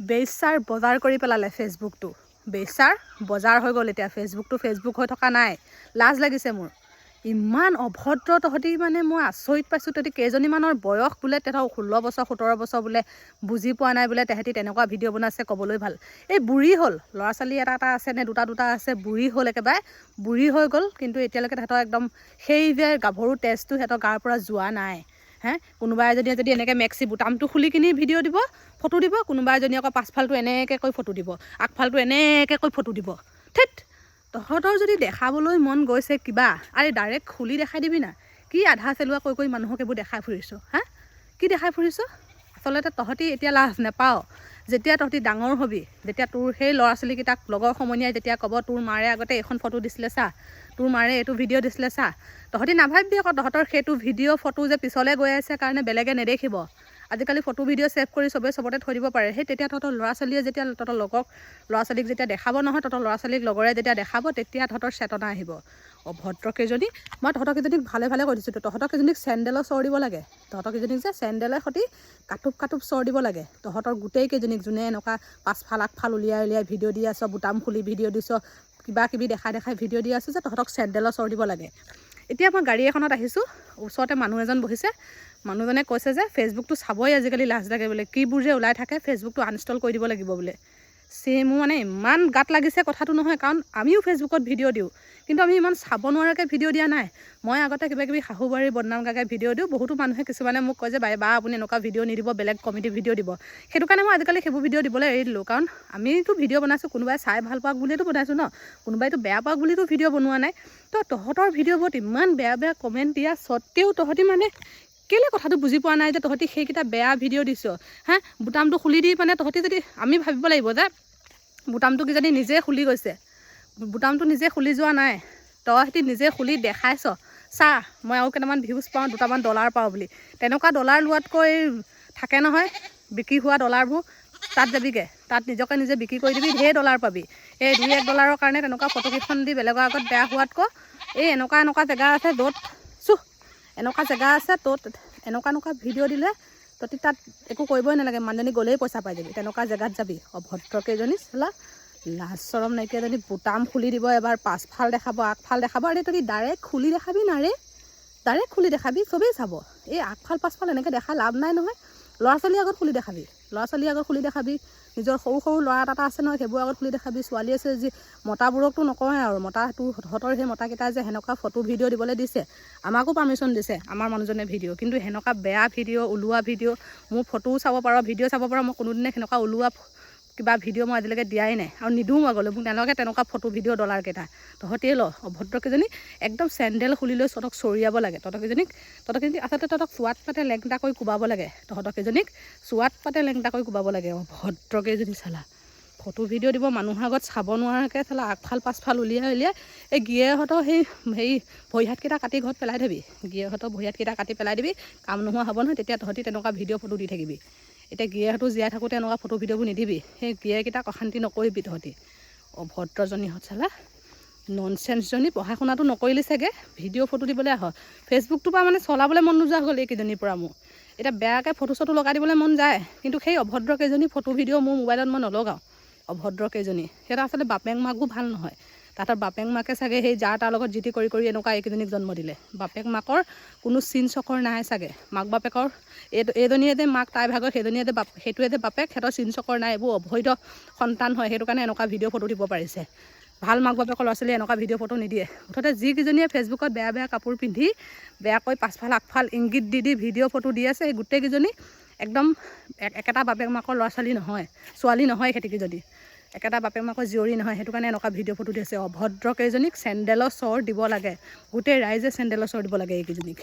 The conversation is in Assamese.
বেশ্যাৰ বজাৰ কৰি পেলালে ফেচবুকটো। বেশ্যাৰ বজাৰ হৈ গ'ল এতিয়া ফেচবুকটো। ফেচবুক হৈ থকা নাই। লাজ লাগিছে মোৰ। ইমান অভদ্ৰ তহঁতি, মানে মই আচৰিত পাইছোঁ। তহঁতি কেইজনীমানৰ বয়স বোলে তেহেঁতৰ 16 বছৰ, 17 বছৰ বোলে, বুজি পোৱা নাই বোলে, তেহেঁতি তেনেকুৱা ভিডিঅ' বনাইছে। ক'বলৈ ভাল, এই বুঢ়ী হ'ল, ল'ৰা ছোৱালী এটা এটা আছে নে দুটা দুটা আছে, বুঢ়ী হ'ল, একেবাৰে বুঢ়ী হৈ গ'ল। কিন্তু এতিয়ালৈকে তেহেঁতৰ একদম সেই যে গাভৰু তেজটো সিহঁতৰ গাৰ পৰা যোৱা নাই। হে, কোনোবা এজনীয়ে যদি এনেকৈ মেক্সি বুটামটো খুলি কিনি ভিডিঅ' দিব, ফটো দিব, কোনোবা এজনীয়ে আকৌ পাছফালটো এনেকৈ কৈ ফটো দিব, আগফালটো এনেকৈ কৈ ফটো দিব। থেত, তহঁতৰ যদি দেখাবলৈ মন গৈছে কিবা, আৰে ডাইৰেক্ট খুলি দেখাই দিবি না। কি আধা চেলোৱা কৈ কৈ মানুহক এইবোৰ দেখাই ফুৰিছ? হা, কি দেখাই ফুৰিছ? আচলতে তহঁতি এতিয়া লাজ নেপাৱ। যেতিয়া তহঁতি ডাঙৰ হবি, যেতিয়া তোৰ সেই ল'ৰা ছোৱালীকেইটাক লগৰ সমনীয়াই যেতিয়া ক'ব, "তোৰ মাৰে আগতে এইখন ফটো দিছিলে চা, তোৰ মাৰে এইটো ভিডিঅ' দিছিলে চা", তহঁতি নাভাবিবি আকৌ তহঁতৰ সেইটো ভিডিঅ' ফটো যে পিছলৈ গৈ আছে কাৰণে বেলেগে নেদেখিব। আজিকালি ফটো ভিডিঅ' ছেভ কৰি চবেই চবতে থৈ দিব পাৰে। সেই তেতিয়া তহঁতৰ ল'ৰা ছোৱালীয়ে যেতিয়া তহঁতৰ লগক ল'ৰা ছোৱালীক যেতিয়া দেখাব নহয়, তহঁতৰ ল'ৰা ছোৱালীক লগৰে যেতিয়া দেখাব, তেতিয়া তহঁতৰ চেতনা আহিব। অভদ্ৰ কেইজনী, মই তহঁতৰ কেইজনীক ভালে ভালে কৈ দিছোঁ। তহঁতৰ কেইজনীক চেণ্ডেলৰ চৰ দিব লাগে। তহঁতৰ কেইজনীক যে চেণ্ডেলে সৈতে কাটোপ কাটোপ চৰ দিব লাগে। তহঁতৰ গোটেই কেইজনীক, যোনে এনেকুৱা পাছফাল আগফাল উলিয়াই উলিয়াই ভিডিঅ' দি আছ, বুটাম খুলি ভিডিঅ' দিছ, কিবা কিবি দেখাই দেখাই ভিডিঅ' দি আছ যে, তহঁতক চেণ্ডেলৰ চৰ দিব লাগে। এতিয়া মই গাড়ী এখনত আহিছোঁ, ওচৰতে মানুহ এজন বহিছে। মানুহজনে কৈছে যে ফেচবুকটো চাবই আজিকালি লাজ লাগে বোলে, কিবোৰ যে ওলাই থাকে, ফেচবুকটো আনইনষ্টল কৰি দিব লাগিব বোলে। চি, মোৰ মানে ইমান গাত লাগিছে কথাটো নহয়, কাৰণ আমিও ফেচবুকত ভিডিঅ' দিওঁ, কিন্তু আমি ইমান চাব নোৱাৰাকৈ ভিডিঅ' দিয়া নাই। মই আগতে কিবা কিবি শাহু বোৱাৰী বদনাম গাই ভিডিঅ' দিওঁ। বহুতো মানুহে, কিছুমানে মোক কয় যে "বাই বা, আপুনি এনেকুৱা ভিডিঅ' নিদিব, বেলেগ কমেডি ভিডিঅ' দিব"। সেইটো কাৰণে মই আজিকালি সেইবোৰ ভিডিঅ' দিবলৈ এৰি দিলোঁ। কাৰণ আমিতো ভিডিঅ' বনাইছোঁ, কোনোবাই চাই ভাল পাওক বুলিয়েতো বনাইছোঁ ন? কোনোবাইতো বেয়া পাওক বুলিতো ভিডিঅ' বনোৱা নাই। তো তহঁতৰ ভিডিঅ'বোৰত ইমান বেয়া বেয়া কমেণ্ট দিয়া স্বত্তেও তহঁতি মানে কেলৈ কথাটো বুজি পোৱা নাই যে তহঁতি সেইকেইটা বেয়া ভিডিঅ' দিছ? হা, বুটামটো খুলি দি মানে তহঁতি যদি, আমি ভাবিব লাগিব যে বুটামটো কিজানি নিজে খুলি গৈছে। বুটামটো নিজে খুলি যোৱা নাই, তহঁতি নিজে খুলি দেখাইছ, "চা, মই আৰু কেইটামান ভিউজ পাওঁ, দুটামান ডলাৰ পাওঁ" বুলি। তেনেকুৱা ডলাৰ লোৱাতকৈ থাকে নহয় বিক্ৰী হোৱা ডলাৰবোৰ, তাত যাবিগৈ, তাত নিজকে নিজে বিক্ৰী কৰি দিবি, ঢেৰ ডলাৰ পাবি। এই দুই এক ডলাৰৰ কাৰণে তেনেকুৱা ফটোকেইখন দি বেলেগৰ আগত বেয়া হোৱাতকৈ এই এনেকুৱা এনেকুৱা জেগা আছে য'ত চুহ, এনেকুৱা জেগা আছে ত'ত এনেকুৱা এনেকুৱা ভিডিঅ' দিলে তহঁতি তাত একো কৰিবই নালাগে, মানুহজনী গ'লেই পইচা পাই যাবি। তেনেকুৱা জেগাত যাবি। অভদ্ৰ কেইজনী চালা, লাজ চৰম নাইকিয়াজনী। বুটাম খুলি দিব, এবাৰ পাছফাল দেখাব, আগফাল দেখাব। আৰে তহঁতি ডাইৰেক্ট খুলি দেখাবি না ৰে, ডাইৰেক্ট খুলি দেখাবি, চবেই চাব। এই আগফাল পাছফাল এনেকৈ দেখাই লাভ নাই নহয়। ল'ৰা ছোৱালীৰ আগত খুলি দেখাবি, ল'ৰা ছোৱালীৰ আগত খুলি দেখাবি। নিজৰ সৰু সৰু ল'ৰা এটা এটা আছে নহয়, সেইবোৰ আগত খুলি দেখাবি। ছোৱালী আছে যি, মতাবোৰকতো নকওঁৱে আৰু। মতাটো তহঁতৰ সেই মতাকেইটা যে সেনেকুৱা ফটো ভিডিঅ' দিবলৈ দিছে, আমাকো পাৰ্মিশ্যন দিছে আমাৰ মানুহজনে ভিডিঅ', কিন্তু সেনেকুৱা বেয়া ভিডিঅ' ওলোৱা ভিডিঅ', মোৰ ফটোও চাব পাৰ, ভিডিঅ' চাব পাৰ, মই কোনোদিনে সেনেকুৱা ওলোৱা কিবা ভিডিঅ' মই আজিলৈকে দিয়াই নাই আৰু নিদিওঁ আগলৈ। মোক নালাগে তেনেকুৱা ফটো ভিডিঅ'। ডলাৰকেইটা তহঁতিয়ে ল। অভদ্ৰকেইজনী, একদম চেণ্ডেল খুলি লৈ তহঁতক চৰিয়াব লাগে। তহঁতকেইজনীক, তহঁতকেইজনীক আচলতে তহঁতক চোৱাত পাতে লেংটাকৈ কোবাব লাগে। তহঁতকেইজনীক চোৱাত পাতে লেংটাকৈ কোবাব লাগে। অভদ্ৰকেইজনী চালা, ফটো ভিডিঅ' দিব মানুহৰ আগত চাব নোৱাৰাকৈ চালা, আগফাল পাছফাল উলিয়াই উলিয়াই। এই গিৰিয়েকহঁতৰ সেই হেৰি ভৰি হাতকেইটা কাটি ঘৰত পেলাই থবি। গিৰিয়েকহঁতৰ ভৰি হাতকেইটা কাটি পেলাই দিবি, কাম নোহোৱা হ'ব নহয়, তেতিয়া তহঁতি তেনেকুৱা ভিডিঅ' ফটো দি থাকিবি। এতিয়া গিৰিয়েকহঁতো জীয়াই থাকোঁতে এনেকুৱা ফটো ভিডিঅ'বোৰ নিদিবি, সেই গিৰিয়েককেইটাক অশান্তি নকৰিবি তহঁতি। অভদ্ৰজনীহঁত চালা, ননচেন্সজনী। পঢ়া শুনাটো নকৰিলি চাগে, ভিডিঅ' ফটো দিবলৈ আহ। ফেচবুকটোৰ পৰা মানে চলাবলৈ মন নোযোৱা হ'ল এইকেইজনীৰ পৰা মোৰ। এতিয়া বেয়াকৈ ফটো চটো লগাই দিবলৈ মন যায়, কিন্তু সেই অভদ্ৰ কেইজনী ফটো ভিডিঅ' মোৰ মোবাইলত মই নলগাওঁ। অভদ্ৰ কেইজনী, সিহঁতৰ আচলতে বাপেক মাকো ভাল নহয়। তাহাঁতৰ বাপেক মাকে চাগে সেই যাৰ তাৰ লগত যি টি কৰি কৰি এনেকুৱা এইকেইজনীক জন্ম দিলে। বাপেক মাকৰ কোনো চিন চকৰ নাই চাগে। মাক বাপেকৰ এই এইজনীয়ে যে মাক তাই ভাগৰ, সেইজনীয়ে যে বাপ, সেইটোৱে যে বাপেক, সিহঁতৰ চিন চকৰ নাই। এইবোৰ অবৈধ সন্তান হয়, সেইটো কাৰণে এনেকুৱা ভিডিঅ' ফটো দিব পাৰিছে। ভাল মাক বাপেকৰ ল'ৰা ছোৱালীয়ে এনেকুৱা ভিডিঅ' ফটো নিদিয়ে। মুঠতে যিকেইজনীয়ে ফেচবুকত বেয়া বেয়া কাপোৰ পিন্ধি বেয়াকৈ পাছফাল আগফাল ইংগিত দি দি ভিডিঅ' ফটো দি আছে, সেই গোটেইকেইজনী একদম একেটা বাপেক মাকৰ ল'ৰা ছোৱালী নহয়, ছোৱালী নহয়। সেইকেইজনী একেটা বাপেক মাকৰ জীয়ৰী নহয়, সেইটো কাৰণে এনেকুৱা ভিডিঅ' ফটো দি আছে। অভদ্ৰ কেইজনীক চেণ্ডেলৰ চৰ দিব লাগে, গোটেই ৰাইজে চেণ্ডেলৰ চৰ দিব লাগে এইকেইজনীক।